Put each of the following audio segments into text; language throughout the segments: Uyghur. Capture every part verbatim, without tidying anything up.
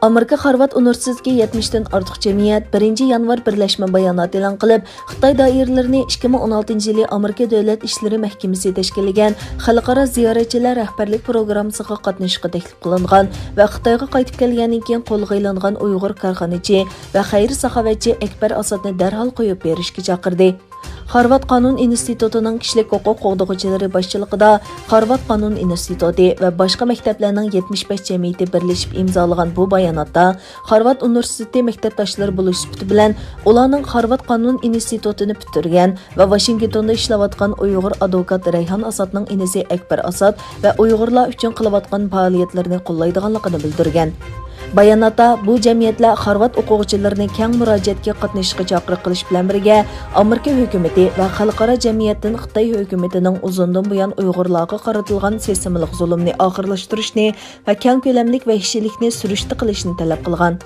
ئامېرىكا خارۋارد ئۇنىۋېرسىتېتىدىكى يەتمىشتىن ئارتۇق جەمئىيەت بىرىنچى يانۋار بىرلەشمە بايانات ئېلان قىلىپ، خىتاي دائىرىلىرىنى ئىككى مىڭ ئون ئالتىنچى يىلى ئامېرىكا دۆلەت ئىشلىرى مەھكىمىسى تەشكىللىگەن خەلقئارا زىيارەتچىلەر رەھبەرلىك پىروگراممىسىغا قاتنىشىشقا تەكلىپ قىلىنغان ۋە خىتايغا قايتىپ كەلگەندىن كېيىن قولغا ئېلىنغان ئۇيغۇر كارخانىچى ۋە خەير-ساخاۋەتچى ئەكبەر ئاسادنى دەرھال قويۇپ بېرىشكە چاقىردى. خارۋارد قانۇن ئىنستىتۇتىنىڭ كىشىلىك ھوقۇق قوغدىغۇچىلىرى باشچىلىقىدا خارۋارد قانۇن ئىنستىتۇتى ۋە باشقا مەكتەپلەرنىڭ يەتمىش بەش جەمئىيىتى بىرلىشىپ ئىمزالىغان بۇ باياناتتا، خارۋارد ئۇنىۋېرسىتېتى مەكتەپداشلىرى بولۇش سۈپىتى بىلەن، ئۇلارنىڭ خارۋارد قانۇن ئىنستىتۇتىنى پۈتتۈرگەن ۋە ۋاشىنگتوندا ئىشلەۋاتقان ئۇيغۇر ئادۋوكات رەيھان ئاسادنىڭ ئىنىسى ئەكبەر ئاساد ۋە ئۇيغۇرلار ئۈچۈن قىلىۋاتقان پائالىيەتلىرىنى قوللايدىغانلىقىنى بىلدۈرگەن. باياناتتا بۇ جەمئىيەتلەر خارۋارد ئوقۇغۇچىلىرىنى كەڭ مۇراجىئەتكە قاتنىشىشقا چاقىرىق قىلىش بىلەن بىرگە، ئامېرىكا ھۆكۈمىتى ۋە خەلقئارا جەمئىيەتتىن خىتاي ھۆكۈمىتىنىڭ ئۇزۇندىن بۇيان ئۇيغۇرلارغا قارىتىلغان سىستېمىلىق زۇلۇمنى ئاخىرلاشتۇرۇشنى ۋە كەڭ كۆلەملىك ۋەھشىيلىكنى سۈرۈشتە قىلىشنى تەلەپ قىلغان.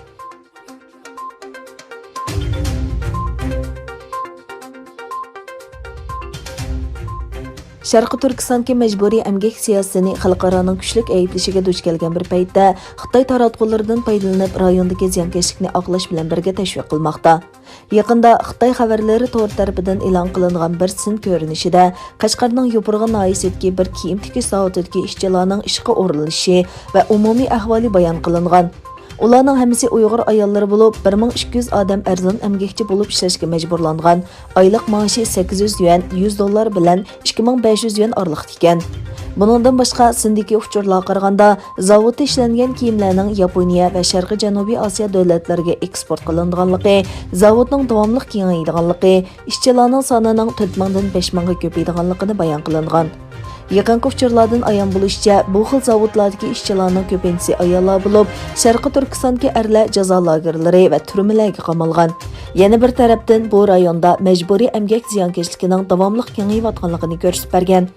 شەرقىي تۈركىستاندىكى مەجبۇرىي ئەمگەك سىياسىتىنى خەلقئارانىڭ كۈچلۈك ئەيىبلىشىگە دۇچ كەلگەن بىر پەيتتە، خىتاي تاراتقۇلىرىدىن پايدىلىنىپ، رايوندىكى زىيانكەشلىكنى ئاقلاش بىلەن بىرگە تەشۋىق قىلماقتا. يېقىندا خىتاي خەۋەرلىرى تورى تەرىپىدىن ئېلان قىلىنغان بىر سىن كۆرۈنۈشىدە، قەشقەرنىڭ يوپۇرغا ناھىيەسىدىكى بىر كىيىم تىكىش زاۋۇتىدىكى ئىشچىلارنىڭ ئىشقا ئورۇنلىشىشى ۋە ئومۇمىي ئەھۋالى بايان قىلىنغان. ئۇلارنىڭ ھەممىسى ئۇيغۇر ئاياللىرى بولۇپ، بىر مىڭ ئىككى يۈز ئادەم ئەرزان ئەمگەكچى بولۇپ ئىشلەشكە مەجبۇرلانغان. ئايلىق مائاشى سەككىز يۈز يۈەن، يۈز دوللار بىلەن ئىككى مىڭ بەش يۈز يۈەن ئارىلىقتا ئىكەن. بۇنىڭدىن باشقا، سىندىكى ئۇچۇرلارغا قارىغاندا، زاۋۇتتا ئىشلەنگەن كىيىملەرنىڭ ياپونىيە ۋە شەرقىي جەنۇبىي ئاسىيا دۆلەتلىرىگە ئېكسپورت قىلىنىدىغانلىقى، زاۋۇتنىڭ داۋاملىق كېڭىيىدىغانلىقى، ئىشچىلارنىڭ سانىنىڭ تۆت مىڭدىن بەش مىڭغا كۆپىيىدىغانلىقىنى بايان قىلىنغان. يېقىنقى ئۇچۇرلاردىن ئايان بولۇشىچە، بۇ خىل زاۋۇتلاردىكى ئىشچىلارنىڭ كۆپىنچىسى ئاياللار بولۇپ، شەرقىي تۈركىستاندىكى ئەرلەر جازا لاگېرلىرى ۋە تۈرمىلەرگە قامالغان. يەنە بىر تەرەپتىن، بۇ رايوندا مەجبۇرىي ئەمگەك زىيانكەشلىكىنىڭ داۋاملىق كېڭىيىۋاتقانلىقىنى كۆرسىتىپ بەرگەن.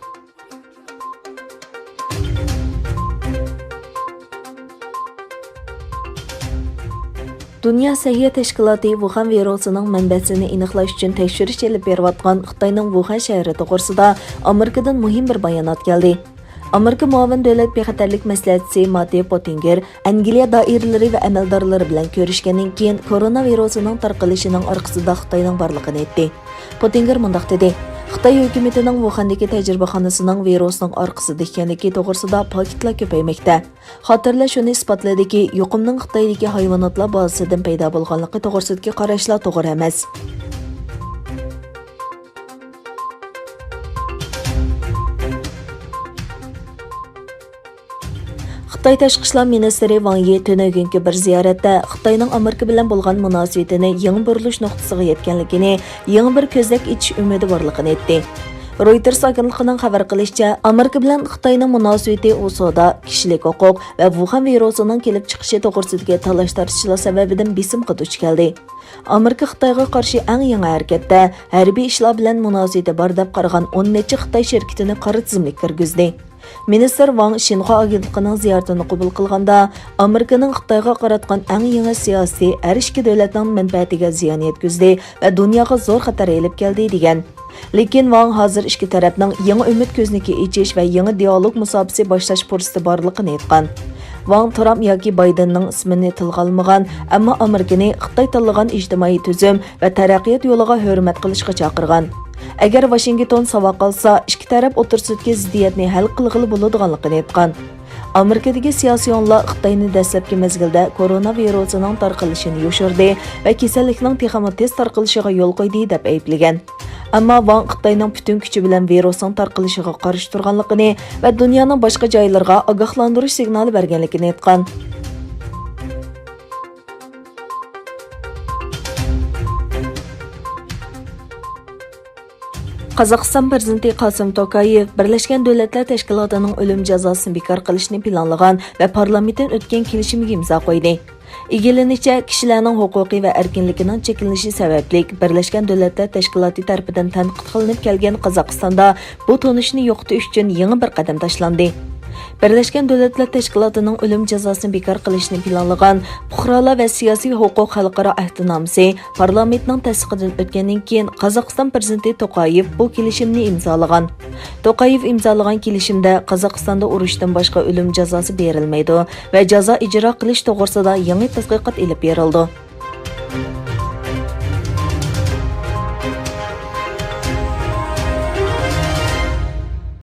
دۇنيا سەھىيە تەشكىلاتى ۋۇخەن ۋىرۇسىنىڭ مەنبەسىنى ئېنىقلاش ئۈچۈن تەكشۈرۈش ئېلىپ بېرىۋاتقان خىتاينىڭ ۋۇخەن شەھىرى توغرىسىدا ئامېرىكىدىن مۇھىم بىر بايانات كەلدى. ئامېرىكا مۇئاۋىن دۆلەت بىخەتەرلىك مەسلىھەتچىسى ماتېئو پوتىنگېر ئەنگلىيە دائىرىلىرى ۋە ئەمەلدارلىرى بىلەن كۆرۈشكەندىن كېيىن، كورونا ۋىرۇسىنىڭ تارقىلىشىنىڭ ئارقىسىدا خىتاينىڭ بارلىقىنى ئېيتتى. پوتىنگېر مۇنداق دېدى: خىتاي ھۆكۈمىتىنىڭ ۋۇخەندىكى تەجرىبىخانىسىنىڭ ۋىرۇسنىڭ ئارقىسىدا ئىكەنلىكى توغرىسىدا پاكىتلار كۆپەيمەكتە. خاتىرىلەر شۇنى ئىسپاتلىدىكى، يۇقۇمنىڭ خىتايدىكى ھايۋاناتلار بازىسىدىن پەيدا بولغانلىقى توغرىسىدىكى قاراشلار توغرا ئەمەس. خىتاي تاشقى ئىشلار مىنىستىرى ۋاڭ يى تۈنۈگۈنكى بىر زىيارەتتە خىتاينىڭ ئامېرىكا بىلەن بولغان مۇناسىۋىتىنى يېڭى بۇرۇلۇش نۇقتىسىغا يەتكەنلىكىنى، يېڭى بىر كۆزنەك ئېچىش ئۈمىدى بارلىقىنى ئېيتتى. رويتېرس ئاگېنتلىقىنىڭ خەۋەر قىلىشىچە، ئامېرىكا بىلەن خىتاينىڭ مۇناسىۋىتى ئۇ سودا، كىشىلىك ھوقۇق ۋە ۋۇخەن ۋىرۇسىنىڭ كېلىپ چىقىشى توغرىسىدىكى تالاش-تارتىشلار سەۋەبىدىن بېسىمغا دۇچ كەلدى. ئامېرىكا خىتايغا قارشى ئەڭ يېڭى ھەرىكەتتە، ھەربىي ئىشلار بىلەن مۇناسىۋىتى بار دەپ قارىغان ئون نەچچە خىتاي شىركىتىنى قارا تىزىملىككە كىرگۈزدى. مىنىستىر ۋاڭ شىنخۇا ئاگېنتلىقىنىڭ زىيارىتىنى قوبۇل قىلغاندا، ئامېرىكىنىڭ خىتايغا قاراتقان ئەڭ يېڭى سىياسىتى ھەر ئىككى دۆلەتنىڭ مەنپەئەتىگە زىيان يەتكۈزدى ۋە دۇنياغا زور خەتەر ئېلىپ كەلدى، دېگەن. لېكىن ۋاڭ ھازىر ئىككى تەرەپنىڭ يېڭى ئۈمىد كۆزنىكى ئېچىش ۋە يېڭى دىئالوگ مۇساپىسى باشلاش پۇرسىتى بارلىقىنى ئېيتقان. ۋاڭ ترامپ ياكى بايدېننىڭ ئىسمىنى تىلغا ئالمىغان، ئەمما ئامېرىكىنى خىتاي تاللىغان ئىجتىمائىي تۈزۈم ۋە تەرەققىيات يولىغا ھۆرمەت قىلىشقا چاقىرغان. ئەگەر ۋاشىنگتون ساۋاق ئالسا، ئىككى تەرەپ ئوتتۇرىسىدىكى زىددىيەتنى ھەل قىلغىلى بولىدىغانلىقىنى ئېيتقان. ئامېرىكىدىكى سىياسىيونلار خىتاينى دەسلەپكى مەزگىلدە كورونا ۋىرۇسىنىڭ تارقىلىشىنى يوشۇردى ۋە كېسەللىكنىڭ تېخىمۇ تېز تارقىلىشىغا يول قويدى، دەپ ئەيىبلىگەن. ئەمما ۋاڭ خىتاينىڭ پۈتۈن كۈچى بىلەن ۋىرۇسنىڭ تارقىلىشىغا قارشى تۇرغانلىقىنى ۋە دۇنيانىڭ باشقا جايلىرىغا ئاگاھلاندۇرۇش سىگنالى بەرگەنلىكىنى ئېيتقان. قازاقىستان پىرېزىدېنتى قاسىم توكايېۋ بىرلەشكەن دۆلەتلەر تەشكىلاتىنىڭ ئۆلۈم جازاسىنى بىكار قىلىشنى پىلانلىغان ۋە پارلامېنتتىن ئۆتكەن كېلىشىمگە ئىمزا قويدى. ئىگىلىنىشىچە، كىشىلەرنىڭ ھوقۇقى ۋە ئەركىنلىكىنىڭ چەكلىنىشى سەۋەبلىك، بىرلەشكەن دۆلەتلەر تەشكىلاتى تەرىپىدىن تەنقىد قىلىنىپ كەلگەن قازاقىستاندا بۇ تونۇشنى يوقىتىش ئۈچۈن يېڭى بىر قەدەم تاشلاندى. بىرلەشكەن دۆلەتلەر تەشكىلاتىنىڭ ئۆلۈم جازاسىنى بىكار قىلىشنى پىلانلىغان پۇقرالار ۋە سىياسىي ھوقۇق خەلقئارا ئەھدىنامىسى پارلامېنتنىڭ تەستىقىدىن ئۆتكەندىن كېيىن، قازاقىستان پىرېزىدېنتى توقايېۋ بۇ كېلىشىمنى ئىمزالىغان. توقايېۋ ئىمزالىغان كېلىشىمدە قازاقىستاندا ئۇرۇشتىن باشقا ئۆلۈم جازاسى بېرىلمەيدۇ ۋە جازا ئىجرا قىلىش توغرىسىدا يېڭى تەتقىقات ئېلىپ بېرىلىدۇ.